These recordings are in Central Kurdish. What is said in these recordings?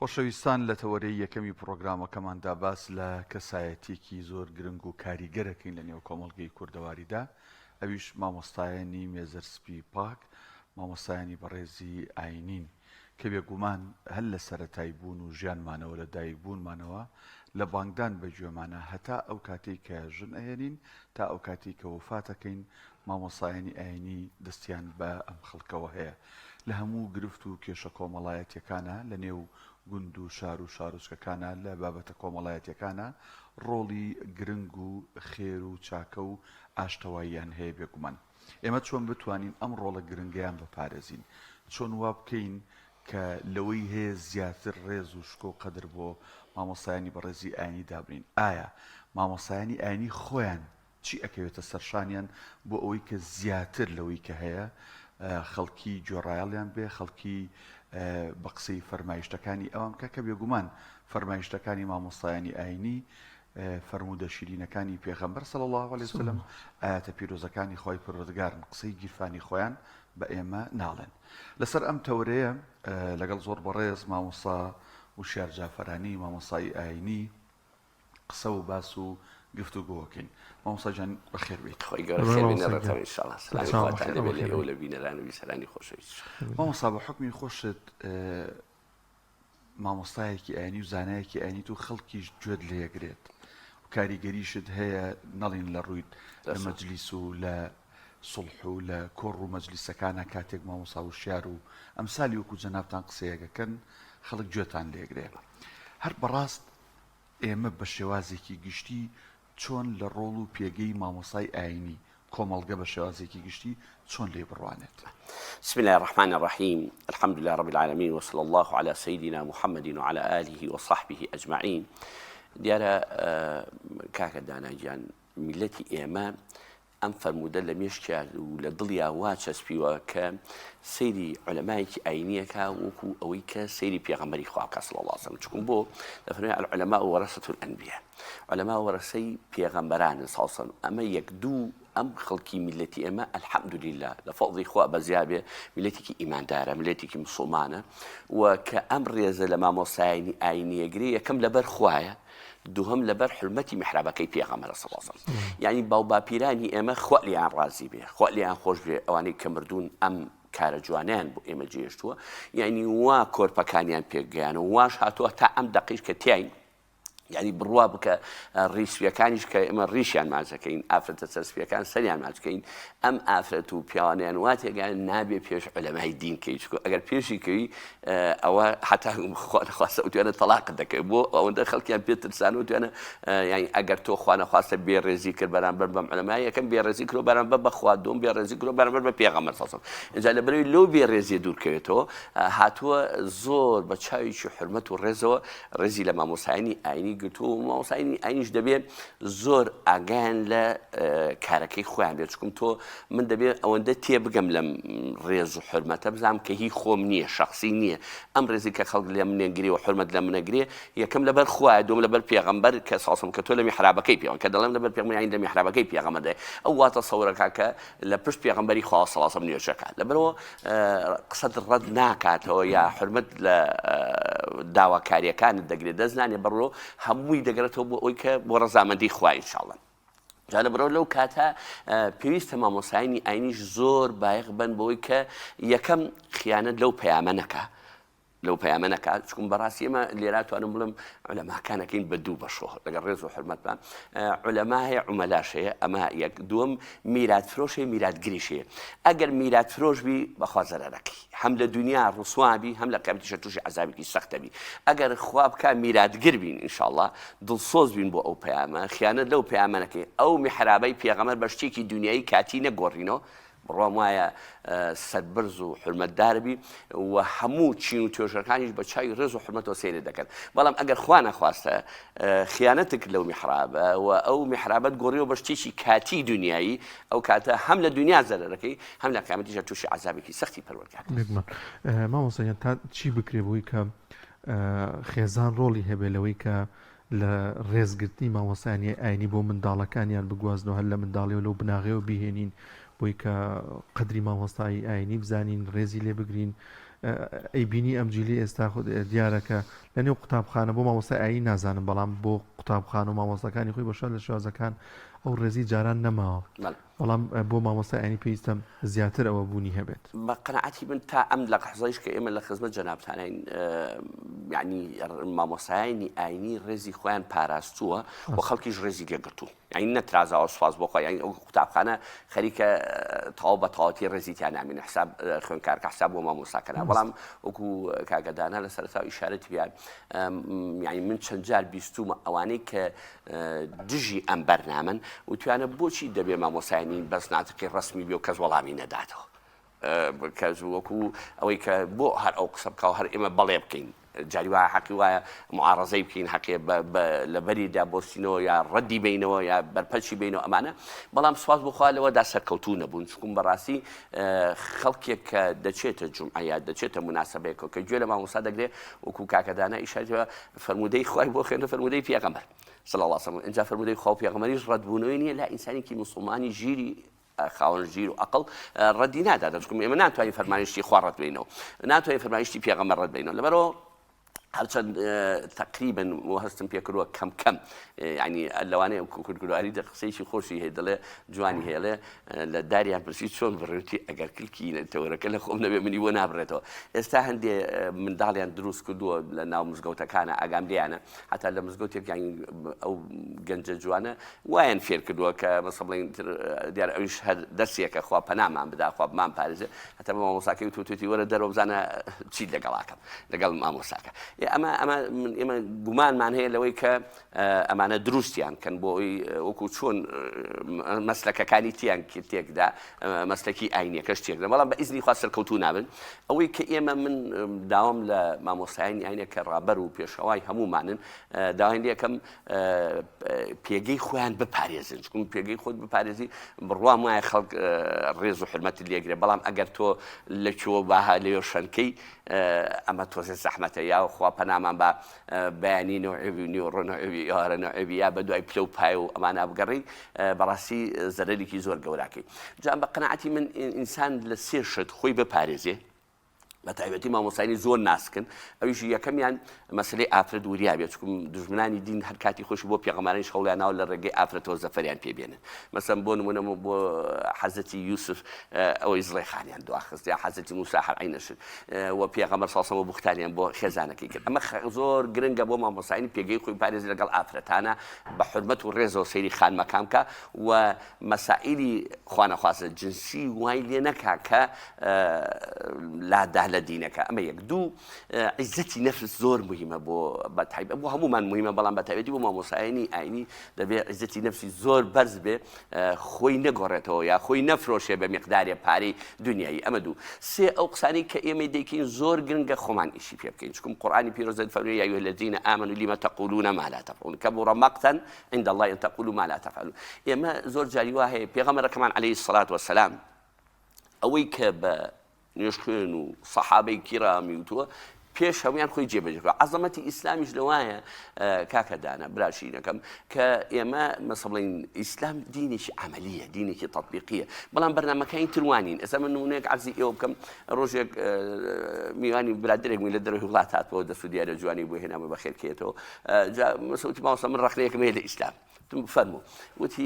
خۆشەویستان لە تەوەرەی یەکەمی پڕۆگرامەکەماندا باس لە کەسایەتیەکی زۆر گرنگ و کاریگەرەکەین لە نێو کۆمەڵگەی کوردەواریدا ئەویش مامۆستایانی مێزەر سپی پاک مامۆستایانی بەڕێزی ئاینین کە بێگومان هەر لە سەرەتای بوون و ژیانمانەوە لە دایک بوونمانەوە لە بانگدان بە گوێمانە هەتا ئەو کاتەی کە ژن ئەهێنین تا ئەو کاتەی کە وەفاتەکەین مامۆستایانی ئاینی دەستیان بە ئەم خەڵکەوە هەیە لە هەموو گرفت و کێشە کۆمەڵایەتیەکانا لە نێو گوند و شار و شارۆچکەکانا لە بابەتە کۆمەڵایەتیەکانا ڕۆڵی گرنگ و خێر و چاکە و ئاشتەواییان هەیە بێگومان ئێمە چۆن بتوانین ئەم ڕۆڵە گرنگەیان بپارێزین چۆن وا بکەین کە لەوەی هەیە زیاتر ڕێز و شکۆ و قەدر بۆ مامۆستایانی بەڕێزی ئاینی دابنین ئایا مامۆستایانی ئاینی خۆیان چی ئەکەوێتە سەرشانیان بۆ ئەوەی کە زیاتر لەوەی کە هەیە خەڵکی گوێڕایەڵیان بێ خەڵکی بە قسەی فەرمایشتەکانی ئەوان بکە کە بێگومان فەرمایشتەکانی مامۆستایانی ئاینی فەرموودە شیرینەکانی پێغەمبەر صلی الله علیه وسلم ئاەتە پیرۆزەکانی خی پەروەردگارن قسەی گیرفانی خۆیان بە ئێمە ناڵێن لەسەر ئەم تەورەیە لەگەڵ زۆر بەڕێز مامۆستا وشیار جافەرانی مامۆستای ئاینی قسە و باس و گفتوگۆ ئەکەین. مامۆستا گیان بەخێر بێیت. خوای گەورە خێر بێنێ ڕێتان ان شاء الله. سەلامی خواتان لێ بێ لە ئێوە لە بینەران و بیسەرانی خۆشەویست. مامۆستا بە حوکمی خۆشت مامۆستایەکی ئاینی و زانایەکی ئاینیت و خەڵکیش گوێت لێگرێت و کاریگەریشت هەیە نەڵین لە ڕوویت لە مەجلیس و لە سوڵح و لە کۆڕ و مەجلیسەکانە کاتێک مامۆسا وشیار و ئەمسالی وەکو جەنابتان قسەیەکەکەن خەڵک گوێتان لێگرێ هەر بەڕاست ئێمە بە شێوازێکی گشتی چۆن لە ڕۆڵ و پێگەی مامۆستای ئایینی، کۆمەڵگە بە شێوازێکی گشتی چۆن لێی بڕوانێت؟ بسم اللە الرحمن الرحیم الحمد للە رب العالمین وصلی اللە علی سیدنا محمد وعلی آله وصحبه اجمعین دیارە کاکە دانا گیان میلەتی ئێمە ئەم فەرموودە لە مێشکیا و لە دڵیا وا چەسپیوە کە سەیری عولەمایەکی ئایینی ئەکا وەکو ئەوەی کە سەیری پێغەمبەری خوا بکا صلی اللە علیه وسلم چکم بۆ دەفەرموێ العلماء ورثة الانبیاء عولەما وەرەسەی پێغەمبەرانن صلی اللە علیه وسلم ئەمە یەک دوو ئەم خەڵکی میلەتی ئێمە الحمدللە لە فەضلی خوا بەزیا بێ میلەتێکی ئیماندارە میلەتێکی مسوڵمانە و کە ئەم ڕێزە لە مامۆستایانی ئایینیەگرێ یەکەم لەبەر خوایە دووهەم لەبەر حورمەتی میحرابەکەی پێغەمبەرە صلی اللە علیە وسلم یعنی باوباپیرانی ئێمە خوا لێیان ڕازی بێ خوا لێیان خۆش بێ ئەوانەی کە مردوون ئەم کارە جوانیان بۆ ئێمە جێشتووە یعنی وا کۆرپەکانیان پێکگەیان و واش هاتووە تا ئەم دەقیش کە تیاین یعنی بڕوا بکە ڕیسویەکانیش کە ئێمە ڕیشیان ماچەکەین ئافرەتە سەرسپیەکان سەریان ماچکەین ئەم ئافرەت و پیاوانیان وا تێگەیان نابێ پێش عولەمای دین کەی چکو ئەگەر پێشی کەوی ئەوە حتا خوا نەخواستە وتویانە تەلاقت دەکەوێت بۆ ئەوەندە خەڵکیان پێ ترسان وتویانە یانی ئەگەر تۆ خوا نەخواستە بێڕێزی کرد بەرامبەر بەم عولەما یەکەم بێڕێزی کرد بەرامبەر بە خوا دوم بێڕێزی کرد بەرامبەر بە پێغەمبەر صلی الله اینجا لە بەرەوەی لەو بێڕێزیە دوور کەوێتەوە هاتووە زۆر بە چاوێکی حرمەت و ڕێزەوە ڕێزی لە مامۆستایانی ئاینی گرتووە و مامۆستایانی ئاینیش دەبێت زۆر ئاگایان لە کارەکەی خۆیان بێت چکم تۆ من دەبێ ئەوەندە تێبگەم لەم ڕێز و حورمەتە بزانم کە هی خۆم نییە شەخسی نییە ئەم ڕێزی کە خەڵک لە منێ گرێ و حورمەت لە منە گرێ یەکەم لەبەر خوایە دووەم لەبەر پێغەمبەر کە ساڵسم کە تۆ لە میحرابەکەی پێوە کە دەڵێم لەبەر پێغەمبەر یانی لە میحرابەکەی پێغەمبەر دەێ ئەو وا تەسەورەکا کە لە پشت پێغەمبەری خوا سەڵاسم نوێژەکە لەبەرەوە قسەت ڕەت ناکاتەوە یا حرمەت لە داواکاریەکانت دەگرێت دەست نانێ بەڕۆ هەمووی دەگرێتەوە بۆ ئەوی کە بۆ ڕەزامەندی خوا ئینشاءاللە جا لەبەرئەوە لەو کاتە پێویستە مامۆستایانی ئاینیش زۆر بایەخ بەن بەوەی کە یەکەم خیانەت لەو پەیامە نەکا لەو پەیامە نەکا چکم بەڕاستی ئێمە لێرا توانم بڵێم عولەماکانەکەین بە دوو بەشۆ لەگەڵ ڕێز و حرمەتمان عولەما هەیە عومەلاش هەیە ئەمە یەک دووەم میرات فرۆش هەیە میراتگریش هەیە ئەگەر میرات فرۆش بی بەخوا زەرەرەکەی هەم لە دنیا ڕسوا بی هەم لە قیامەتیشە تووشی عەزابێکی سەختە بی ئەگەر خوا بکا میراتگر بین ئینشاءاللە دڵسۆز بین بۆ ئەو پەیامە، خیانەت لەو پەیامە نەکەین، ئەو میحرابەی پێغەمبەر بە شتێکی دونیایی کاتی نەگۆڕینەوە، بڕوام وایە سەربەرز و حورمەتدار بی و هەموو چین و توێژەکانیش بە چاوی ڕێز و حورمەتەوە سەیرت دەکەن. بەڵام ئەگەر خوا نەخواستە خیانەتت کرد لەو میحرابە و ئەو میحرابەت گۆڕیەوە بە شتێکی کاتی دونیایی، ئەو کاتە هەم لە دونیا زەرەرەکەی هەم لە قیامەتیشا تووشی عەزابێکی سەختی پەروەردگار دەبی. بێگومان. مامۆستا گیان تا چی بکرێ بۆی کە خێزان ڕۆڵی هەبێ لەوەی کە لە ڕێزگرتنی مامۆستایانی ئاینی بۆ منداڵەکانیان بگوازنەوە هەر لە منداڵیەوە لەو بناغەیەوە بیهێنین بۆی کە قەدری مامۆستای ئاینی بزانین ڕێزی لێ بگرین. ئەیبینی ئەم جیلی ئێستا خود دیارە کە لە نێو قوتابخانە بۆ مامۆستای ئایین نازانم بەڵام بۆ قوتابخانە و مامۆستاکانی خۆی بە شار لە شێوازەکان ئەو ڕێزی جاران نەماوە بەڵام بۆ مامۆستای ئایینی پێویستە زیاتر ئەوە بوونی هەبێت. بە قەناعەتی من تا ئەم لەحزەیش کە ئێمە لە خزمەت جەنابتانین یعنی مامۆستایانی ئایینی ڕێزی خۆیان پاراستووە و خەڵکیش ڕێزی لێگرتوو. یانی نەترازاوە سوپاس بۆ خوا یانی ئەو قوتابخانە خەریکە تەواو بە تەواوەتی ڕێزی تیا نامێنێ حساب خوێندکارکە حساب بۆ مامۆستاکە نا بەڵام وەکو کاکە دانا لە سەرەتا ئیشارەتی پێ یانی من چەند جار بیستومە ئەوانەی کە دژی ئەم بەرنامەن وتویانە بۆچی دەبێ مامۆستایانی بەس ناتقی ڕەسمی بێ و کەس وەڵامی نەداتەوە کەس وەکو ئەوەی کە بۆ هەر ئەو قسە بکە و هەر ئێمە بەڵێ بکەین جاری وایە حەقی وایە معارەزەی بکەین حەقێ لەبەریدا بۆستینەوە یا ڕەدی بینەوە یا بەرپەرچی بینەوە ئەمانە بەڵام سواز بخوا لەوەدا سەرکەوتوو نەبوون چکم بەڕاستی خەڵکێک کە دەچێتە جومعە یا دەچێتە مناسبەیەکەوە کە گوێ لە مامۆستا دەگرێ وەکو کاکەدانە ئیشارەوە فەرموودەی خوای بۆ خوێنە فەرموودەی پێغەمبەر صلی الله علیه وسلم اینجا فەرموودەی خوا و پێغەمبەریش ڕەتبوونەوەی نییە لا ئینسانێکی موسڵمانی ژیری خاوەن ژیر و ئەقڵ ڕەدی نادات چونکە ئێمە ناتوانین فەرمایشتی خوا ڕەت بینەوە ناتوانین فەرمایشتی پێغەمبەر ڕەت بینەوە لەبەرەوە هەرچەند تقریبا و هەستم پێکردووە کەم کەم ینی لەوانەیە کوردگواری دە قسەیەکی خۆشی هەیە دەڵێ جوانی هێڵێ لە داریان پرسی چۆن بڕێتی ئەگەر کلکی تەوەرەکە لە خۆم نەبێ منی بۆ نابرێتەوە ئێستا هەندێ منداڵیان دروست کردووە لە ناو مزگەوتەکانە ئاگام لیانە هەتا لە مزگەوتێک یانی ئەو گەنجە جوانە وایان فێر کردووە کە مەسە بڵێن دیار ئەویش هەر دەرسێکە خوا پەنامان بدا خوا بمان پارێزێ هەتا بە مامۆستاکەی وتوتوتی وەرە دەرەوە بزانە چیت لەگەڵاکەم لەگەڵ مامۆستاکە ئەمە ئەمە ئێمە گومانمان هەیە لەوەی کە ئەمانە دروستیان کەن بۆ ئەوی وەکو چۆن مەسلەکەکانی تیان تێکدا مەسلەکی ئاینیەکەش تێکدا بەڵام بە ئیزنی خوا سەرکەوتوو نابن ئەوەی کە ئێمە من داوام لە مامۆستایانی ئاینە کە ڕابەر و پێشەوای هەموومانن داوای لێکەم پێگەی خۆیان بپارێزن چکم پێگەی خۆت بپارێزی بڕوام وایە خەڵک ڕێز و حرمەتت لێگرێ بەڵام ئەگەر تۆ لە کوێوە باها لەوێ شەنکەی ئەمە تۆزێ زەحمەتە یا خوا پەنامان بە بەیانی نەوعێ بی و نیوەڕۆ نەوعێ بی ئێوارە نەوعێ بی یا بە دوای پلە و پایە و ئەمانە بگەڕێی بەڕاستی زەرەرێکی زۆر گەوراکەی جا بە قەناعەتی من ئینسان لە سێ شت خۆی بپارێزێ بە تایبەتی مامۆستایانی زۆر ناسکن ئەویش یەکەمیان مەسلەی ئافرەت وریا بێت چکم دژمنانی دین هەر کاتی خۆشی بۆ پێغەمبەرانیش هەوڵیان ناوە لە ڕێگەی ئافرەتەوە زەفەریان پێ بێنن مەسەن بۆ نمونە بۆ حەزەتی یوسف ئەوەی زڵێخانیان دواخست یا حەزەتی موسا هەر عینەشت و پێغەمبەر صلی الله بوختانیان بۆ خێزانەکەی کرد ئەمە زۆر گرنگە بۆ مامۆستایانی پێگەی خۆی پارێز لەگەڵ ئافرەتانە بە حرمەت و ڕێزەوە سەیری خانمەکان بکە و مەسائلی خوانەخواستە جنسی وای لێ نەکا کە لادا لە دینەکە ئەمە یەک دوو عیزەتی نەفس زۆر مهمە بۆ بە تایبەت بۆ هەمومان مهمە بەڵام بە تایبەتی بۆ مامۆسایانی ئاینی دەبێ عیزەتی نەفسی زۆر بەرز بێ خۆی نەگۆڕێتەوە یا خۆی نەفرۆشێ بە میقدارێ پارەی دنیایی ئەمە دوو سێ ئەو قسانەی کە ئێمەی دەیکەین زۆر گرنگە خۆمان ئیشی پێ بکەین چکم قورآانی پیرۆز دەفەرموێ یا ایها الذین آمنوا لم تقولون ما لا تفعلون کبر مقتا عند الله ان تقولوا ما لا تفعلون ئێمە زۆر جاری وا هەیە پێغەمبەرەکەمان علیه الصلاة والسلام ئەوەی کە بە نوێژخوێن و سەحابەی کیرامی وتووە پێش هەموویان خۆی جێبەجێ بکات عەزەمەتی ئیسلامیش لەوایە کاکە دانا براشینەکەم کە ئێمە مەسە بڵین ئیسلام دینێکی عملیە دینێکی تطبیقیە بەڵام بەرنمەکانی تروانین ئێستا من نمونەیەک عەرزی ئێوە بکەم ڕۆژێک میوانی برادێک لە دەرەوەی وڵات هاتەوە دەست و دیارە جوانی بۆ هێنامە بەخێرکێتەوە مەسەوتی ماوەسە من ڕخنەیەکم هەیە لە ئیسلام وتم فەرموو. وتی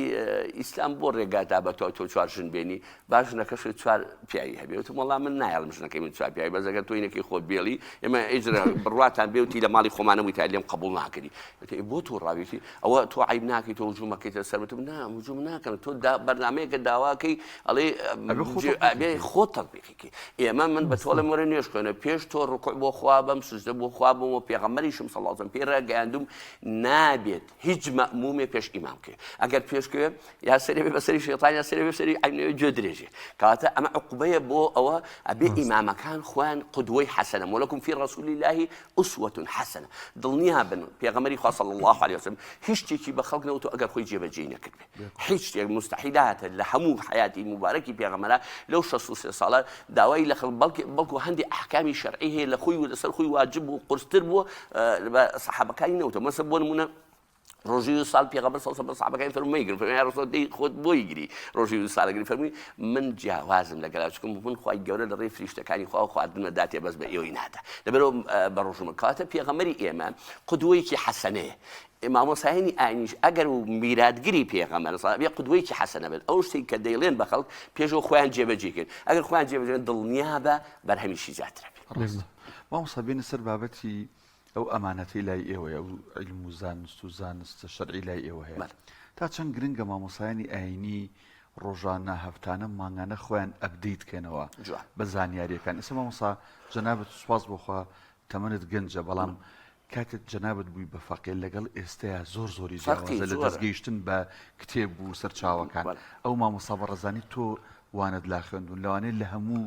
ئیسلام بۆ ڕێگا دا بە تۆ تۆ چوار ژن بێنی با ژنەکەشت چوار پیاوی هەبێ وتم وەڵا من نایەڵم ژنەکەی من چوار پیاوی بەس ئەگەر تۆ اینەکەی خۆت بێڵی ئێمە ئیجرە بڕواتان بێ وتی لە ماڵی خۆمانە بووی تا لێم قبوڵ ناکەری وتی ئەی بۆ تۆ ڕاویتی ئەوە تۆ عیب ناکەی تۆ هجوم ئەکەیتە سەر وتم نا هجوم ناکەم تۆ دا بەرنامەیەکە داواکەی ئەڵێ ئەبێ خۆت جێ- تەطبیقی ئەبێ کەی. خۆت تەطبیقی کەی ئێمە من بە تۆڵم وەرە نوێژ خوێنە پێش تۆ ڕکوع بۆ خوا بەم سوجدە بۆ خوا بم و پێغەمبەریشم صلی الله علیه و سلم پێی ڕاگەیاندوم نابێت هیچ مەئمومێ پێش ئیمام کەوێ ئەگەر پێش کەوێ یا سەرێ بێ بەسەری شەیتان یا سەرێ بێ سەری عەینەوە گوێ درێژێ کەواتە ئەمە عقوبەیە بۆ ئەوە ئەبێ ئیمامەکان خۆیان قدوەی حەسەنە ولکم فی رسول الله اسوة حسنە دڵنیا بن پێغەمبەری خوا صلی الله علیه وسلم هیچ شتێکی بە خەڵک نەوتو ئەگەر خۆی جێبەجێی نەکردبێ هیچ شتێک مستحیلاتە لە هەموو حیاتی موبارەکی پێغەمبەرە لەو 63 ساڵە داوای لە خەڵک بەڵکە بەڵکو هەندێک ئەحکامی شەرعی هەیە لە خۆی و لەسەر خۆی واجب و قورستر بووە بە سەحابەکانی نەوتە مەسە بۆ نمونە. ڕۆژی ویساڵ پێغەمبەر صلی الله علیه و سەحابەکانی فەرموو مەیگرن فەرمووی یا ڕسول دەی خۆت بۆی گری ڕۆژی ویساڵەگری فەرمووی من جیاوازم لەگەڵ چونکە من خوای گەورە لە ڕێی فریشتەکانی خوا خواردنمە داتێ بەس بە ئێوەی نادا لەبەرەوە بە ڕۆژومە کەواتە پێغەمبەری ئێمە قدوەیەکی حەسەنەیە مامۆسایانی ئاینیش ئەگەر و میراتگری پێغەمبەر صلی الله قدوەیەکی حەسەنە بن ئەو شتێک کە دەیڵێن بە خەڵک پێشەوە خۆیان جێبەجێ کرد ئەگەر خۆیان جێبەجێ دڵنیابە بەرهەمیشی زیاترە بێت. مامۆستا بێنە سەر بابەتی ئەو ئەمانەتەی لای ئێوەیە، ئەو عیلم و زانست و زانستە شەرعی لای ئێوە هەیە، تا چەند گرنگە مامۆستایانی ئایینی ڕۆژانە، هەفتانە، مانگانە خۆیان update کەنەوە بە زانیارییەکان؟ ئێستا مامۆستا جەنابت سوپاس بۆ خوا تەمەنت گەنجە، بەڵام کاتێک جەنابت بووی بە فەقێ لەگەڵ ئێستەیا زۆر زۆری جیاوازە لە دەستگەیشتن بە کتێب و سەرچاوەکان. ئەو مامۆستا بەڕێزانەی تۆ وانەت لا خوێندوون لەوانەیە لە هەموو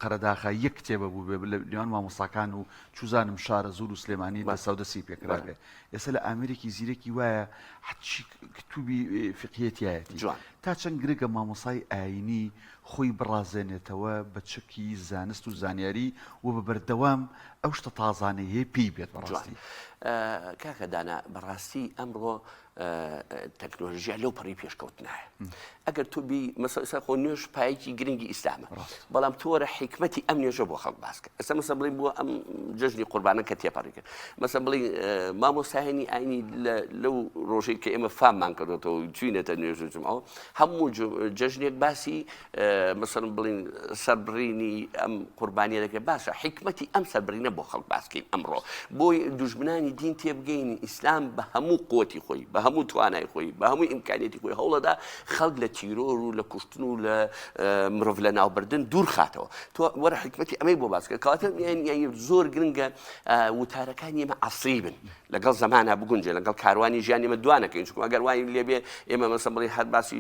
قەرەداخە یەک کتێبە بووبێ لە نێوان مامۆستاکان و چوزانم شارەزوور و سلێمانی دەساو دەستی پێکرابێ ئێستا لە ئامێرێکی زیرەکی وایە هەرچی کتوبی فقهیە تیایەتی جوان. تا چەند گرنگە مامۆستای ئایینی خۆی بڕازێنێتەوە بە چەکی زانست و زانیاری و بە بەردەوام ئەو شتە تازانەیەی پێی بێت جوان بەڕاستی. کاکە دانا بەڕاستی ئەمڕۆ تەکنۆلژیا لەو پەڕی پێشکەوتنایە ئەگەر تۆ بی مەسەسە خۆ نوێژ پایەکی گرنگی ئیسلامە بەڵام تۆرە حکمەتی ئەم نوێژە بۆ خەڵک باسکە ئێستا مەسە بڵین بووە ئەم جەژنی قوربانە کە تێپەڕی کرد مەسە بڵین مامۆسایانی ئاینی لەو ڕۆژەی کە ئێمە فاممان کردێتەوە چوینەتە نوێژ و جمعەوە هەموو جەژنێک باسی مەسەن بڵین سەربڕینی ئەم قوربانیە دەکرێت باشە حیکمەتی ئەم سەربڕینە بۆ خەڵک باسکەین ئەمڕۆ بۆی دوژمنانی دین تێبگەین ئیسلام بە هەموو قوتی خۆی بە هەموو توانای خۆی بە هەموو ئیمکانیەتی خۆی هەوڵەدا خەڵک لە تیرۆر و لە کوشتن و لە مرۆڤ لە ناوبردن دوور خاتەوە تۆ وەرە حیکمەتی ئەمەی بۆ باسکە کەواتە یانی زۆر گرنگە وتارەکانی ئێمە عەسری بن لەگەڵ زەمانا بگونجێ لەگەڵ کاروانی ژیانی ئێمە دوا نەکەین چونکە ئەگەر وای لێ بێ ئێمە مەسەن بڵێ هەر باسی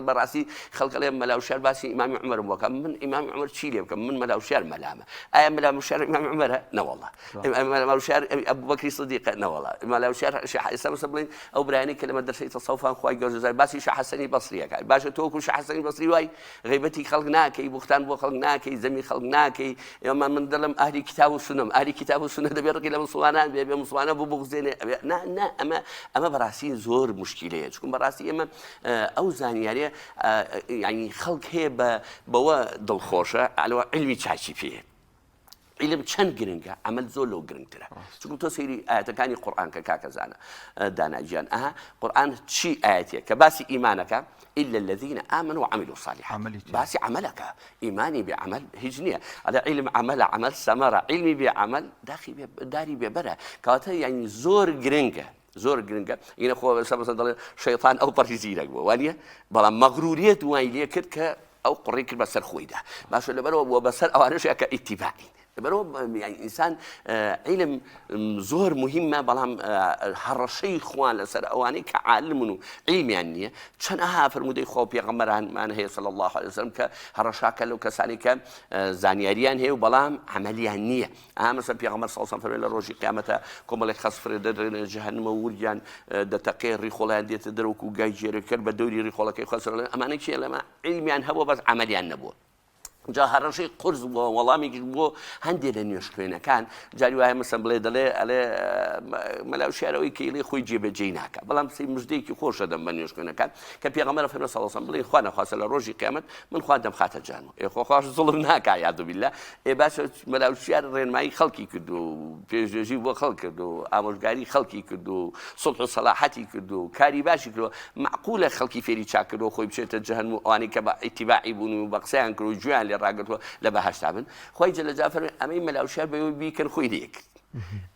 بەڕاستی خەڵک ئەڵێ مەلا وشیار باسی ئیمامی عومەرم بۆ کە من ئیمامی عومەر چی لێ بکەم من مەلا وشیار مەلامە ئایا مەلا وشیار ئیمامی عومەرە نەوەڵا مەلا وشیار ئەبوبەکری سدیقە نەوەڵا مەلا وشیار شێخ ئێستا مەسەن بڵێن ئەو برایانەی کە لە مەدرسەی تەسەوفان خوای گەورە جەزای باسی شێخ حەسەنی بەسریەکە باشە تۆ وەکو شێخ حەسەنی بەسری وای غیبەتی خەڵک ناکەی بوختان بۆ خەڵک ناکەی زەمی خەڵک ناکەی ئێمە من دەڵم ئەهلی کتاب و سونەم ئەهلی کتاب و سونە دەبێ ڕقی لە مسوڵمانان بێ بێ مسوڵمانە بۆ بغزێنێ ئەبێ نا نا ئەمە ئەمە بەڕاستی زۆر مشکیلەیە چکم بەڕاستی ئێمە ئەو زانیاریە یعنی خەڵک هەیە بە بەوە دڵخۆشە ئەلەوە علمی چاکی پێ عیلم چەند گرنگە عەمەل زۆر لەو گرنگترە چونکە تۆ سەیری ئاەتەکانی قورآن کە کاکە زانە دانا گیان ئەها قورآن چی ئاەتێک کە باسی ئیمانەکە إلا الذين آمنوا وعملوا الصالحات باسی عملەکە ئیمانی بێ عمل هیچ نییە ئەلە علم عمل عمل سەمەرە علمی بێ عمل داخی داری بێبەرە کەواتە یعنی زۆر گرنگە زۆر گرنگە ئینە خۆ سەبسە دەڵێ شەیطان ئەو پەڕی زیرەک بووە وانە بەڵام مەغروریەت وای لێ کرد کە ئەو قڕی کرد بەسەر خۆیدا باشە لەبەرەوە بووە بەسەر ئەوانەش کە ئیتیباعین لەبەرەوە ئینسان عیلم زۆر مهمە بەڵام هەڕەشەی خوان لەسەر ئەوانەی کە عالمن و عیلمیان نییە چەندەها فرموودەی خۆ پێغەمبەرانمان هەیە صلی الله علیه وسلم کە هەڕەشاکە لەو کەسانی کە زانیاریان هەیە و بەڵام عملیان نییە ئا مەسەن پێغەمبەر صلی اللە علیه و سلم فەرمووی لە ڕۆژی قیامەتا کۆمەڵێک خەس فرێ دەدرێنە جەهەنمە و ورگیان دەتەقێ ڕیخۆڵیان دێتە دەرەوە و گای گێرەکەر بە دەوری ڕیخۆڵەکەی خۆ سەر ئەمانە کێ لەمە عیلمیان هەبووە بەس عەمەلیان نەبووە جا هەڕەشەی قورس بووە وەڵامێکیش بۆ هەندێک لە نوێژخوێنەکان جاری وایە مەسەن بڵێ دەڵێ ئەڵێ مەلا وشیارەوەی کەیڵی خۆی جێبەجێی ناکە بەڵام سی مژدەیەکی خۆشە دەم بە نوێژخوێنەکان کە پێغەمبەر فەرمووی صلی اللە علیه و سلم بڵێ خوا نەخواستە لە ڕۆژی قیامەت من خوا دەمخاتە جانم ئێ خۆ خواش زوڵم ناکا یادو باللە ئێ باشە مەلا وشیار ڕێنمایی خەڵکی کرد و پێشنوێژی بۆ خەڵک کرد و ئامۆژگاری خەڵکی کرد و سوڵح و سەلاحەتی کرد و کاری باشی کردووە مەعقولە خەڵکی فێری چاک کردووە خۆی بچێتە جەهەنم و ئەوانەی کە بە ئیتیباعی بوون و بە قسەیان کرد و گوێیان لێ ڕاگرتووە لە بەهەشتا بن خوای جل جلاله فەرمی ئەمەی مەلا وشیار بەوەی بیکەن خۆی لێ کرد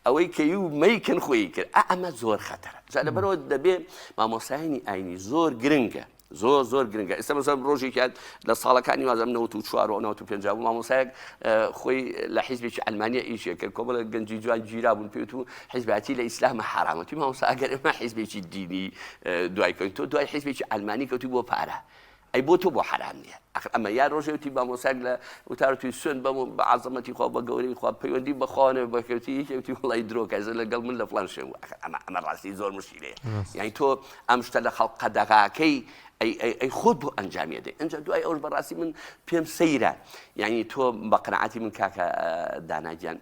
ئەوەی کە و مەیکەن خۆی کرد ئا ئەمە زۆر خەتەرە جا لەبەرەوە دەبێ مامۆستایانی ئاینی زۆر گرنگە زۆر زۆر گرنگە ئێستا مەسەلەن ڕۆژێکیان لە ساڵەکانی وازم 94 و 95 بوو مامۆسایەک خۆی لە حیزبێکی ئەلمانیا ئیشێ کرد کۆمەڵێک گەنجی جوان گیرا بوون پێوت و حیزباتی لە ئیسلامە حرامە توی مامۆستا ئەگەر ئێمە حیزبێکی دینی دوای کەوتین تۆ دوای حیزبێکی ئەلمانی کەوتی بۆ پارە ئەی بۆ تۆ بۆ حرام نییە ئەخر ئەمە یا ڕۆژێ وتی مامۆسایەک لە وتار توی سوێن بەم و بە عەزەمەتی خوا بە گەورەی خوا پەیوەندی بە خوا نەبێ بەکەوتی یەکێ وتی وەڵی درۆ کە لەگەڵ من لە فڵان شوێن بوو ئەخر ئەمە ئەمە ڕاستی زۆر مشکیلەیە یانی تۆ ئەم شتە لە خەڵک قەدەغاکەی ئەی ئەی ئەی خۆت بۆ ئەنجامی ئەدەی ئینجا دوای ئەوش بەڕاستی من پێم سەیرە یعنی تۆ بە قەناعەتی من کاکە دانا گیان.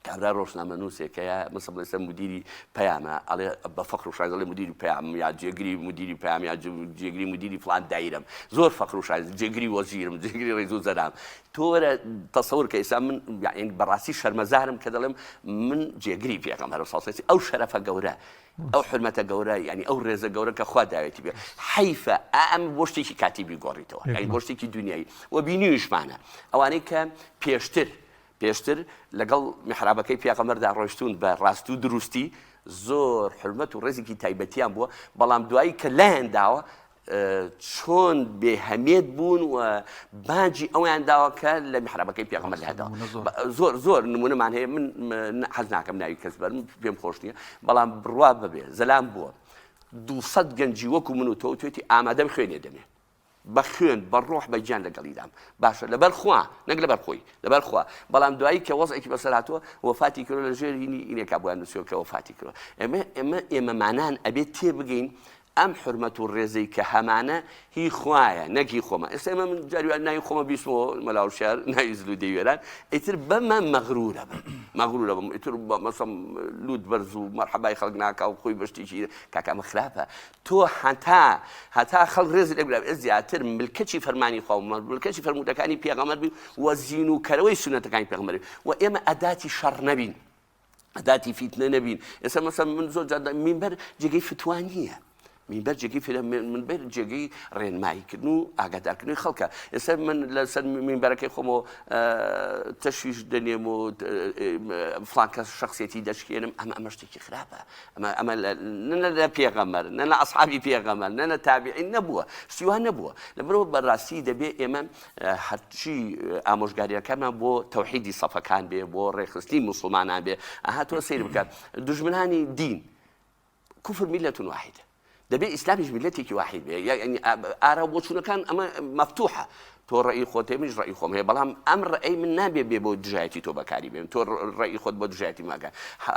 کابرا ڕۆژنامەنووسێکە یا مەسە بڵێ سەر مدیری پەیامە ئەڵێ بە فەخر و شانز ئەڵێ مدیری پەیام یا جێگری مدیری پەیام یا جێگری مدیری فڵان دایرەم زۆر فەخر و شانز جێگری وەزیرم جێگری ڕیز و زەرام تۆ وەرە تەسەور کە ئێستا من یعنی بەڕاستی شەرمەزارم کە دەڵێم من جێگری پێغەمبەر صلی الله علیه و ئەو شەرەفە گەورە ئەو حرمەتە گەورە یعنی ئەو ڕێزە گەورە کە خوا داوێتی بێ حەیفە ئەم بۆ شتێکی کاتی بیگۆڕیتەوە یعنی بۆ شتێکی دنیایی و بینیویشمانە ئەوانەی کە پێشتر پێشتر لەگەڵ میحرابەکەی پێغەمبەردا ڕۆیشتوون بە ڕاست و دروستی، زۆر حورمەت و ڕێزێکی تایبەتیان بووە، بەڵام دوایی کە لایان داوە چۆن بێ هەمێت بوون و باجی ئەویان داوە کە لە میحرابەکەی پێغەمبەر لایان داوە. زۆر زۆر نمونەمان هەیە من حەز ناکەم ناوی کەس بەرم پێم خۆش نییە بەڵام بڕوا بەبێ زەلام بووە 200 گەنجی وەکو من و تۆ توێتی ئامادەم خوێنێ دەمێ بە خوێن بە ڕۆح بە گیان لەگەڵیدام باشە لەبەر خوا نەک لەبەر خۆی لەبەر خوا بەڵام دوایی کە وەزعێکی بەسەر هاتووە وەفاتی کردووە لە ژێر هینی ئینێکا بۆیان نووسیوە کە وەفاتی کردووە ئێمە ئێمە ئێمەمانان ئەبێت تێبگەین ئەم حرمەت و ڕێزەی کە هەمانە هی خوایە نەک هی خۆمە ئێستا ئێمە من جاری وایە ناوی خۆمە بیستمەوە مەلا وشیار ناوی زل و دەیوێران ئیتر بەمە مەغرورە بم مەغرورە بم ئیتر مەسەم لوت بەرز و مەرحەبای خەڵک ناکا و خۆی بە شتێکی کاکە ئەمە خراپە تۆ هەتا هەتا خەڵک ڕێزت لێ بگرێت زیاتر ملکەچی فەرمانی خوا و ملکەچی فەرموودەکانی پێغەمبەر بی و زینووکەرەوەی سوننەتەکانی پێغەمبەر بی و ئێمە ئەداتی شەڕ نەبین ئەداتی فیتنە نەبین ئێستا مەسەن من زۆر جار مینبەر جێگەی فتوا نییە مینبەر جێگەی فرە منبەر جێگەی ڕێنماییکردن و ئاگادارکردنی خەڵکە ئێستا من لەسەر مینبەرەکەی خۆمەوە تەشویش دەنێم و فڵان کەس شخصێتی دەشکێنم ئەمە ئەمە شتێکی خراپە ئەمە ئەمە نە لە پێغەمبەر نە لە ئەسحابی پێغەمبەر نە لە تابعین نەبووە شتی وا نەبووە لەبەرەوە بەڕاستی دەبێ ئێمە هەرچی ئامۆژگاریەکانمان بۆ تەوحیدی سەفەکان بێ بۆ ڕێکخستنی موسڵمانان بێ ئەها تۆ سەیر بکە دوژمنانی دین کوفر میلەت واحدە دەبێ ئیسلامیش میلەتێکی واحید بێ یعنی ئارا و بۆچوونەکان ئەمە مەفتوحە تۆ ڕەئی خۆت هەیە منیش ڕەئی خۆم هەیە بەڵام ئەم ڕەئی من نابێ بێ بۆ دژایەتی تۆ بەکاری بێن تۆ ڕەئی خۆت بۆ دژایەتی ماکە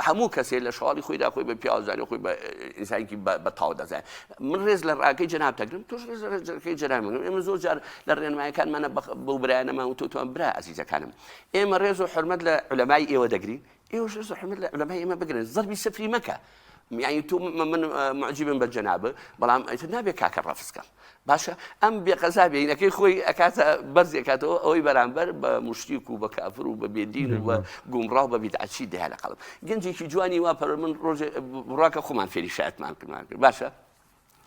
هەموو کەسێ لە شواڵی خۆیدا خۆی بە پیاو زانێ خۆی بە ئینسانێکی بە تاو دەزانێ من ڕێز لە ڕاکەی جەناب دەگرم تۆش ڕێز لە ڕێزەکەی جەناب بگرم ئێمە زۆر جار لە ڕێنمایەکانمانە بەو برایانەمان وتووە تۆ برا ئازیزەکانم ئێمە ڕێز و حورمەت لە عولەمای ئێوە دەگرین ئێوەش ڕێز و حورمەت لە عولەمای ئێمە بگرن زەربی سفری مەکە یعنی تۆ من معجبم بە جەناب بەڵام ئیتر نابێ کاکە ڕەفز کەم باشە ئەم بێقەزا بێینەکەی خۆی ئەکاتە بەرز ئەکاتەوە ئەوەی بەرامبەر بە مشتیک و بە کافر و بە بێدین و بە گومڕا و بە بیدعەچی دەیا لە قەڵم گەنجێکی جوانی وا پەرۆ من ڕۆژێ بڕاکە خۆمان فێری شایەتمان کردمان کرد باشە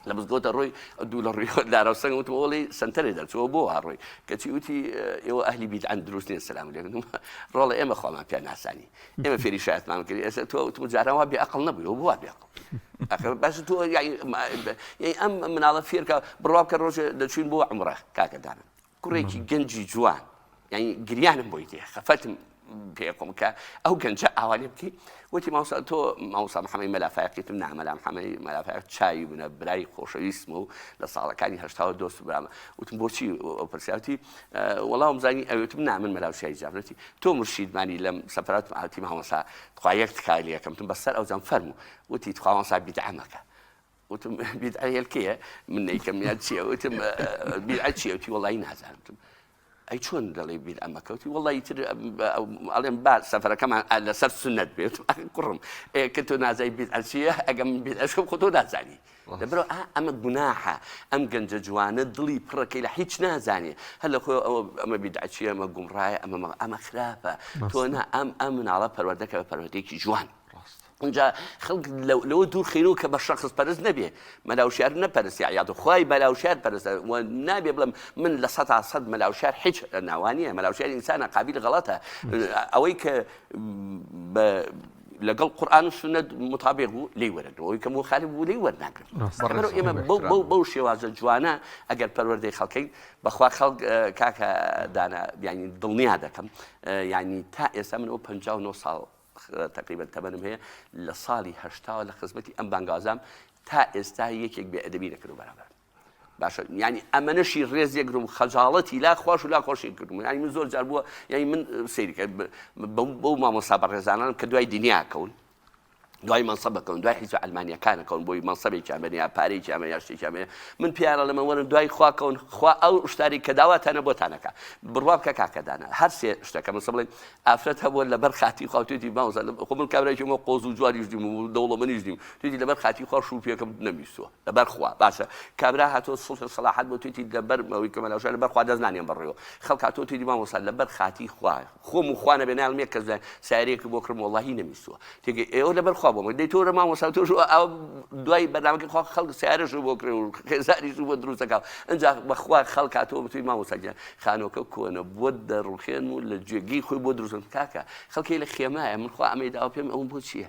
لە مزگەوتە ڕۆی دوو لە ڕووی دارا و سەنگ وتم ئەوڵی سەنتەرێ دەرچووە بۆ وا ڕۆی کەچی وتی ئێوە ئەهلی بیدعەن دروست نین سەلام لێکم ڕۆڵە ئێمە خوامان پیا ناسانی ئێمە فێری شایەتمان کرد ئێستا تۆ وتم جاران وا بێ ئەقڵ نەبووی بۆ وا بێ ئەقڵ ئەخر باش تۆ یعنی ئەم مناڵە فێرکە بڕوا بکە ڕۆژێ دەچوین بۆ عومڕە کاکە دانا کوڕێکی گەنجی جوان یعنی گریانم بۆی دێ خەفەتم پێ خۆم کە ئەو گەنجە ئاوا لێ بکەی وتی مامۆستا تۆ مامۆستا محەممەی مەلا فایەقیتم نا مەلا محەممەی مەلا فایەق چاوی منە برای خۆشەویستمە و لە ساڵەکانی هەشتاوە دۆست و برامە وتم بۆچی ئەو پرسیاوتی وەڵام زانی ئەوتم نا من مەلا شای جابرەتی تۆ مرشیدمانی لەم سەفرات ئاتی مامۆستا تخوا یەک تکای لێکەم تم بەسەر ئەو جام فەرموو وتی تخوا مامۆستا بیدعە مەکە وتم بیدعە هێلکەیە من نەیکەم یان چییە وتم بیدعە چییە وتی وەڵی نازانم وتم ئەی چۆن دەڵێ بیر ئەمە کەوتی وەڵی تر ئەڵێم با سەفەرەکەمان لەسەر سنت بێت کوڕم کە تۆ نازای بیدعە چییە ئەگەم من بیدعەشکەم خۆ تۆ نازانی لەبەرئەوە ئا ئەمە گوناحە ئەم گەنجە جوانە دڵی پڕەکەی لە هیچ نازانێ هەر لە خۆی ئەوە ئەمە بیدعە چییە ئەمە گومڕایە ئەمە ئەمە خراپە تۆ نا ئەم ئەم مناڵە پەروەردەکە بە پەروەردەیەکی جوان ئینجا خەڵک لەوە دوور خەینەوە کە بە شەخس پەرست نەبێ مەلا وشیار نەپەرستی عیاد خوای مەلا وشیار پەرستە و نابێ بڵێم من لە سەتا سەد مەلا وشیار هیچ ناوانیە مەلا وشیار ئینسانە قابیل غەڵەتە ئەوەی کە بە لەگەڵ قورئان و سوننەت مطابق بوو لێی وەرەگرم ئەوەی کە مخالف بوو لێی وەرناگرم لەبەرئەوە ئێمە بەو بەو بەو شێوازە جوانە ئەگەر پەروەردەی خەڵکەین بەخوا خەڵک کاکە دانا یعنی دڵنیا دەکەم یعنی تا ئێستا من ئەو 59 ساڵ تقریبا تەمەنم هەیە لە ساڵی هەشتاوە لە خزمەتی ئەم بانگازام تا ئێستا یەکێک بێ ئەدەبی نەکردو بەرامبەر باشە یعنی ئەمەنەشی ڕێز یەکرم خەجاڵەتی لا خۆش و لا خۆشی کردم یعنی من زۆر جار بووە یعنی من سەیرکە بەو مامۆستا بەڕێزانان کە دوای دنیا کەون. دوای مەنسەبەکەون دوای حیزبە عەلمانیەکانەکەون بۆی مەنسەبێکیان بەنێ یا پارەیەکیان بەنێ یا شتێکیان بەنێ من پێیان ئەڵێم وەرن دوای خوا کەون خوا ئەو شتاری کە داواتانە بۆتانەکە بڕوا بکە کاکە دانا هەر سێ شتەکە مەسە بڵێن ئافرەت هەبووە لەبەر خاتی خوا توێتی مامۆستا خۆ من کابرایکی مە قۆز و جوانیش نیم و دەوڵەمەنیش نیم توێتی لەبەر خاتی خوا شوو پێکەم نەمیستووە لەبەر خوا باشە کابرا هاتۆ سوڵح سەلاحەت بۆ توێتی لەبەر ئەوەی کە مەلاوشا لەبەر خوا دەست نانێم بەڕێوە خەڵک هاتۆ توێتی مامۆستا لەبەر خاتی خوا خۆم و خوا نەبێ نایەڵم یەک کەس لە سەیارەیەکم بۆ کڕم وەڵاهی نەمیستووە تێگەی ئێوە لەبەر خوا بۆم دەی تۆ مامۆستا تۆش ئەو دوای بەرنامەکەی خوا خەڵک سەیارەش بۆ کڕێ و خێزانیش بۆ دروست دەکا ئینجا بەخوا خەڵک هاتووە بتوی مامۆستا گیان خانووەکە کۆنە بۆت دەڕوخێن و لە جێگەی خۆی بۆ دروست کاکە خەڵکی لە خێمایە من خوا ئەمەی داوە پێم ئەوم بۆ چییە؟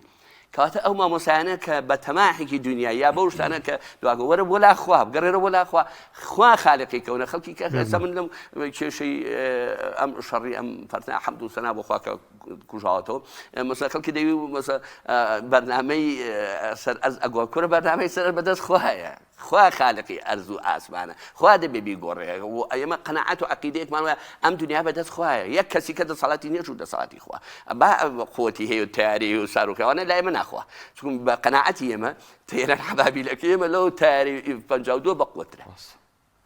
کەواتە ئەو مامۆستایانە کە بە تەماحێکی دنیا یا بەو شتانە کە دواگە وەرە بۆ لا خوا بگەڕێرە بۆ لا خوا خوا خالقی کەونە خەڵکی کە ئێستا من لەم کێشەی ئەم شەڕی ئەم فەرتنا حەمد و سەنا بۆ خوا کە کوژاوەتەوە مەسە خەڵکی دەوی مەسە بەرنامەی سەر ئەرز ئەگۆ کورە بەرنامەی سەر بەدەست خوایە خوا خالقی ئەرز و ئاسمانە خوا دەبێ بیگۆڕێ و ئێمە قەناعەت و عەقیدەیەکمان وایە ئەم دنیا بە دەست خوایە یەک کەسی کە دەسەڵاتی نییە چوو دەسەڵاتی خوا با قوتی هەیە و تەیارەی و ساروخی ئەوانە لای ئێمە ناخوا چون بە قەناعەتی ئێمە تەیران حەبابیلەکە ئێمە لەو تەیارەی 52 بە قوترە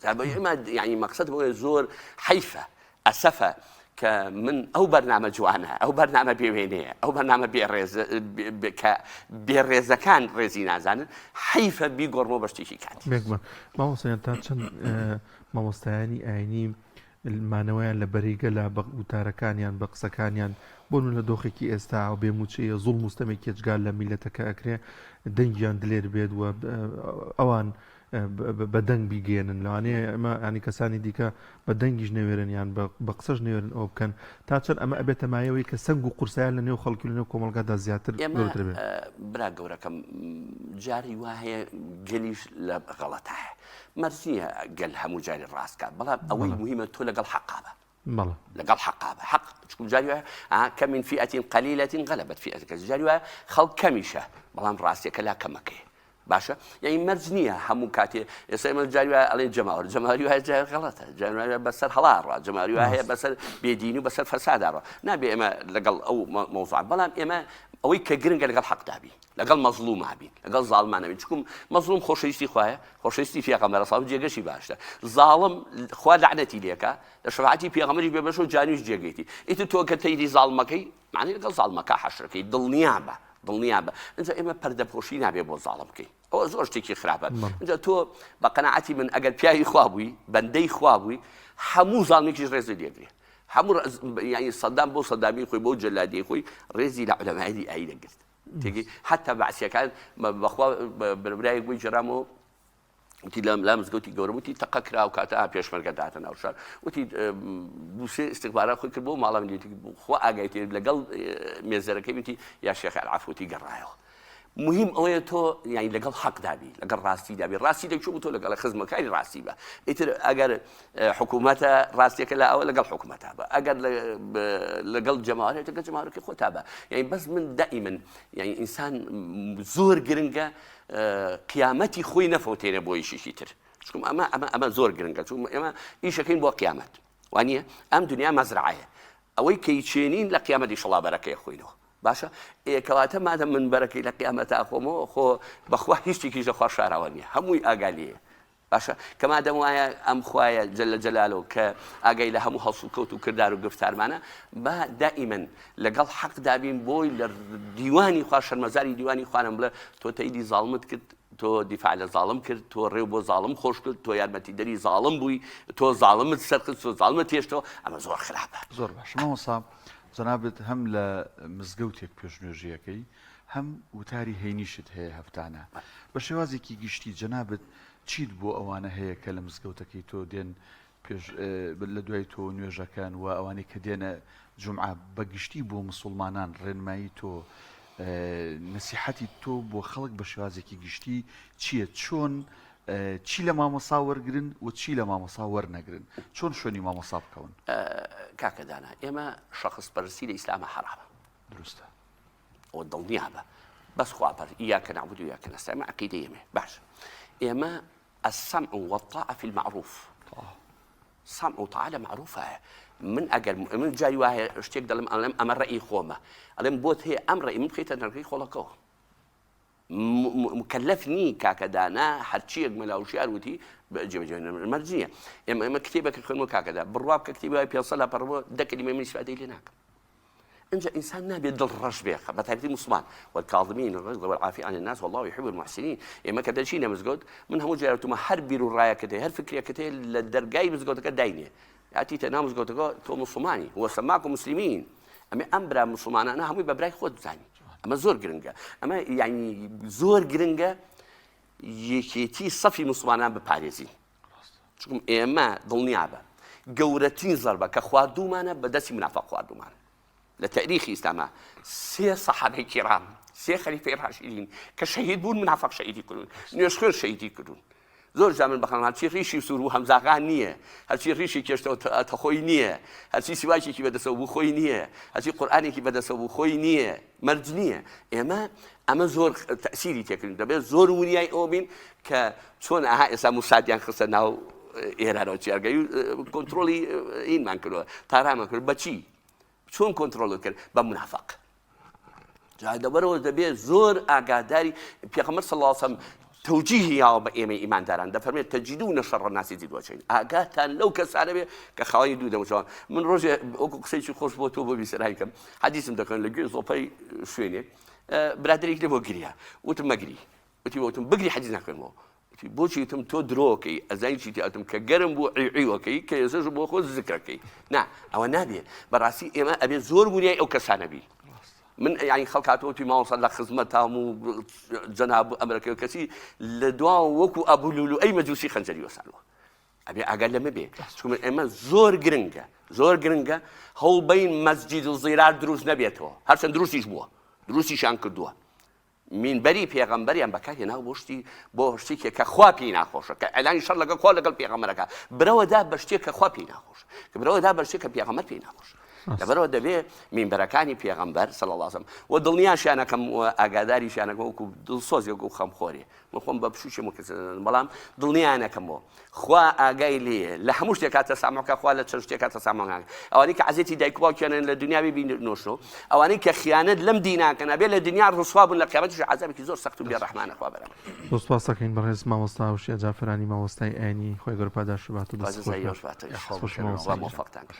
ئێمە یعنی مەقسەد بۆیە زۆر حەیفە ئەسەفە کە من ئەو بەرنامە جوانە ئەو بەرنامە بێ وێنەیە ئەو بەرنامە بێ ڕێز کە بێ ڕێزەکان ڕێزی نازانن حەیفە بیگۆڕمەوە بە شتێکی کاتی. بێگومان مامۆستایان تا چەند مامۆستایانی ئاینی مانەوەیان لە بەرەی گەلا بە وتارەکانیان بە قسەکانیان بۆ من لە دۆخێکی ئێستا و بێ موچەیە زوڵم و ستەمێکی ئێجگار لە میلەتەکە ئەکرێ دەنگیان دلێر بێت و ئەوان بە دەنگ بیگەیەنن لەوانەیە ئەمە ینی کەسانی دیکە بە دەنگیش نەوێرن یان بە قسەش نەوێرن ئەوە بکەن تا چەند ئەمە ئەبێتە مایەوەی کە سەنگ و قورسایان لە نێو خەڵکی لە نێو کۆمەڵگادا زیاتر ئێمە گەورەتر بێت. برا گەورەکەم جاری وا هەیە گەلیش لە غەڵەتایە مەرج نییە گەل هەموو جاری ڕاست کات بەڵام ئەوەی بەڵێ. مهمە تۆ لەگەڵ حەقا بە بەڵێ. لەگەڵ حەقا بە حەق چونکە جاری وایە ئا کەم من فئة قلیلة غلبت فئة کەسیرە جاری وایە خەڵک کەمیشە بەڵام ڕاستیەکە لا کەمەکەیە باشە یعنی مەرج نییە هەموو کاتێ ئێستا ئێمە جاری وایە ئەڵێن جەماوەر جەماوەری وایە جای غەڵەتە جاری وایە بەسەر هەڵا ڕا جەماوەری وایە هەیە بەسەر بێدینی و بەسەر فەسادا ڕا نابێ ئێمە لەگەڵ ئەو مەوزوع بەڵام ئێمە ئەوەی کە گرنگە لەگەڵ حەقدا بین لەگەڵ مەزڵوما بین لەگەڵ زاڵمانە بین چونکم مەزڵوم خۆشەویستی خوایە خۆشەویستی پێغەمبەرە ساڵ جێگەشی باشە زاڵم خوا لەعنەتی لێکا لە شەفاعەتی پێغەمبەریش بێبەشە و جانیش جێگەیتی ئیتر تۆ کە تەیری زاڵمەکەی معنی لەگەڵ زاڵمەکە حەشرەکەی دڵنیا بە دڵنیا بە ئینجا ئێمە پەردەپۆشی نابێ بۆ زاڵم بکەین ئەوە زۆر شتێکی خراپە ئینجا تۆ بە قەناعەتی من ئەگەر پیاوی خوا بووی بەندەی خوا بووی هەموو زاڵمێکیش ڕێزی لێگرێ هەموو یعنی سەدام بۆ سەدامی خۆی بۆ جەلادی خۆی ڕێزی لە عولەمای ئایین دەگرت تێگەی حتا بەعسیەکان بەخوا برایەک بووی جێرامەوە وتی لە لا مزگەوتی گەورە وتی تەقە کرا و کاتە پێشمەرگە داتە ناو شار وتی دووسێ استخبارات خۆی کرد بۆ ماڵە من وتی خوا ئاگای تێ لەگەڵ مێزەرەکەی وتی یا شێخ العفو وتی گەڕایەوە مهم ئەوەیە تۆ یعنی لەگەڵ حەق دابی لەگەڵ ڕاستی دابی ڕاستی دەچوو بوو تۆ لەگەڵ خزمەکانی ڕاستی بە ئیتر ئەگەر حکوومەتە ڕاستیەکە لە ئەوە لەگەڵ حکوومەتە بە ئەگەر لەگەڵ جەماوەرێت لەگەڵ جەماوەرەکەی خۆتا بە یعنی بەس من دائما یعنی ئینسان زۆر گرنگە قیامەتی خۆی نەفەوتێنێ بۆ ئیشێکی تر چونکم ئەمە ئەمە ئەمە زۆر گرنگە چون ئێمە ئیشەکەین بۆ قیامەت وانە ئەم دنیا مەزرعەیە ئەوەی کەی چێنین لە قیامەتی شڵا بەرەکەی خۆینەوە باشە ئێکەواتە مادەم من بەرەکەی لە قیامەتا خۆمەوە خۆ بەخوا هیچ شتێکیش لەخوا شاراوە نییە هەمووی ئاگالیە باشە کە مادەم وایە ئەم خوایە جل جلالە کە ئاگای لە هەموو هەڵسوکەوت و کردار و گفتارمانە با دائیمەن لەگەڵ حەقدا بین بۆی لە دیوانی خوا شەرمەزاری دیوانی خوانم بڵێ تۆ تەیدی زاڵمت کرد تۆ دیفاع لە زاڵم کرد تۆ ڕێو بۆ زاڵم خۆش کرد تۆ یارمەتیدەری زاڵم بووی تۆ زاڵمت سەرخست تۆ زاڵمت هێشتەوە ئەمە زۆر خراپە. زۆر باشە مامۆستا جەنابت هەم لە مزگەوتێک پێشنوێژیەکەی هەم وتاری هەینیشت هەیە هەفتانە. بە شێوازێکی گشتی جەنابت چیت بۆ ئەوانە هەیە کە لە مزگەوتەکەی تۆ دێن پێش لە دوای تۆ نوێژەکەن و ئەوانەی کە دێنە جومعە بە گشتی بۆ مسوڵمانان ڕێنمایی تۆ نەسیحەتی تۆ بۆ خەڵک بە شێوازێکی گشتی چییە؟ چۆن چی لە مامۆسا وەرگرن و چی لە مامۆسا وەرنەگرن؟ چۆن شوێنی مامۆسا بکەون؟ کاکە دانا ئێمە شەخس پەرستی لە ئیسلامە حەرامە. دروستە. ئەوە دڵنیابە بەس خوا پەر ایاک نعبد و ایاک نستعین ئەمە عەقیدەی ئێمەیە باش ئێمە السمع والطاعة في المعروف سمع و طاعة لە معروفایە من ئەگەر من جاری وایە شتێک دەڵێم ئەڵێم ئەمە ڕەئی خۆمە ئەڵێم بۆت هەیە ئەم ڕەئی من بخەیتە نەرگەی خۆڵەکەوە. مکەلەف نی کاکە دانا هەرچیەک مەلا وشیار وتی جێبەجێ مەرج نییە ئێمە ئێمە کتێبێکە خوێنمەوە کاکە دا بڕوا بکە کتێبی وای 500 لاپەڕە بۆ دە کەلیمەی من ئیسفادەی لێ ناکەم ئینجا ئینسان نابێت دڵ ڕەش بێ بە تایبەتی موسڵمان والکاظمین الغیظ والعافی عن الناس والله يحب المحسنین ئێمە کە دەچینە مزگەوت من هەموو جارێک وتومە هەر بیر و ڕایەکت هەیە هەر فکرێکت هەیە لە دەرگای مزگەوتەکە داینێ هاتیتە ناو مزگەوتەکە تۆ موسڵمانی هو سماکم مسلمین ئەمە ئەم برا موسڵمانانە هەمووی بە برای خۆت بزانی ئەمە زۆر گرنگە ئەمە یعنی زۆر گرنگە یەکێتی سەفی موسڵمانان بپارێزین چونکم ئێمە دڵنیابە گەورەترین زەربە کە خواردومانە بە دەستی منافق خواردومانە لە تاریخی ئیسلاما سێ سەحابەی کیرام سێ خەلیفەی ڕاشدین کە شەهید بوون منافق شەهیدی کردوون نوێژخوێن شەهیدی کردوون زۆر جا من بەخەڵم هەرچی ڕیشی سوور بوو هەمزاغان نییە هەرچی ڕیشی کێشتەوە تەخۆی نییە هەرچی سیواکێکی بەدەسەوە بوو خۆی نییە هەرچی قورئانێکی بەدەسەوە بوو خۆی نییە مەرج نییە ئێمە ئەمە زۆر تەسیری تێکردین دەبێت زۆر وریای ئەوە بین کە چۆن ئەها ئێستا موسادیان خستە ناو ئێرانەوە چیارگەی کۆنتترۆلی ئینمان کردووە تارامان کرد بەچی چۆن کۆنتترۆل کرد بە منافق جا لەبەرەوە دەبێت زۆر ئاگاداری پێغەمبەر صلی الله علیه وسلم تەوجیهی یاوە بە ئێمەی ئیمانداران دەفەرمێت تەجدون شەڕ الناس ذی الوجهین ئاگاتان لەو کەسانە بێ کە خاوەنی دوو دەموچاون من ڕۆژێ وەکو قسەیەکی خۆش بۆ تۆ بۆ بیسەرای کەم حەدیثم دەکەن لە گوێ زۆپەی شوێنێک برادێک لێ بۆ گریا وتم مەگری وتی وتم بگری حەدیث ناخوێنمەوە وتی بۆچی وتم تۆ درۆکەی ئەزانی چیتی ئەتم کە گەرم بوو عیعیوەکەی کە ئێسەش بۆ خۆ زکرەکەی نا ئەوە نابێ بەڕاستی ئێمە ئەبێ زۆر وریای ئەو کەسانە بین من یعنی خەڵک هاتەوە توی مامۆستا لە خزمەتام و جەناب ئەمرەکە کەسی لە دوا وەکو ئەبوو لولو ئەی مەجوسی خەنجەری وەسانەوە ئەبێ ئاگا لەمە بێ چونکە ئێمە زۆر گرنگە زۆر گرنگە هەوڵبین مەسجید و زیرار دروست نەبێتەوە هەرچەند دروستیش بووە دروستیشان کردووە مینبەری پێغەمبەریان بەکار هێناوە بۆ شتی بۆ شتێکێک کە خوا پێی ناخۆشە کە ئەلانی شەڕ لەگەڵ خوا لەگەڵ پێغەمبەرەکە برەوە دا بە شتێک کە خوا پێی ناخۆشە کە برەوە دا بە شتێک کە پێغەمبەر پێی ناخۆشە لەبەرەوە دەبێ مینبەرەکانی پێغەمبەر صلی الله علیه وسلم و دڵنیاشیانەکەم و ئاگاداریشیانەکەم وەکو دڵسۆزێک و خەمخۆرێ من خۆم بە بچووکیم و کەس بەڵام دڵنیانەکەمەوە خوا ئاگای لێیە لە هەموو شتێکا تەسامحکە خوا لە چەند شتێکا تەسامح ناکە ئەوانەی کە عەزێتی دایک و باوکیانن لە دنیا بێ بینۆشنەوە ئەوانەی کە خیانەت لەم دیناکەن ئەبێ لە دنیا ڕسوا بوون لە قیامەتیش عەزابێکی زۆر سەخت و بێڕەحمانە خوا بەرامبەر. زۆر سوپاس دەکەین بەڕێز مامۆستا وشیار جافەرانی مامۆستای ئاینی خوای گەورە پاداشت بات و دەست خۆش بێت. خۆش مامۆستا.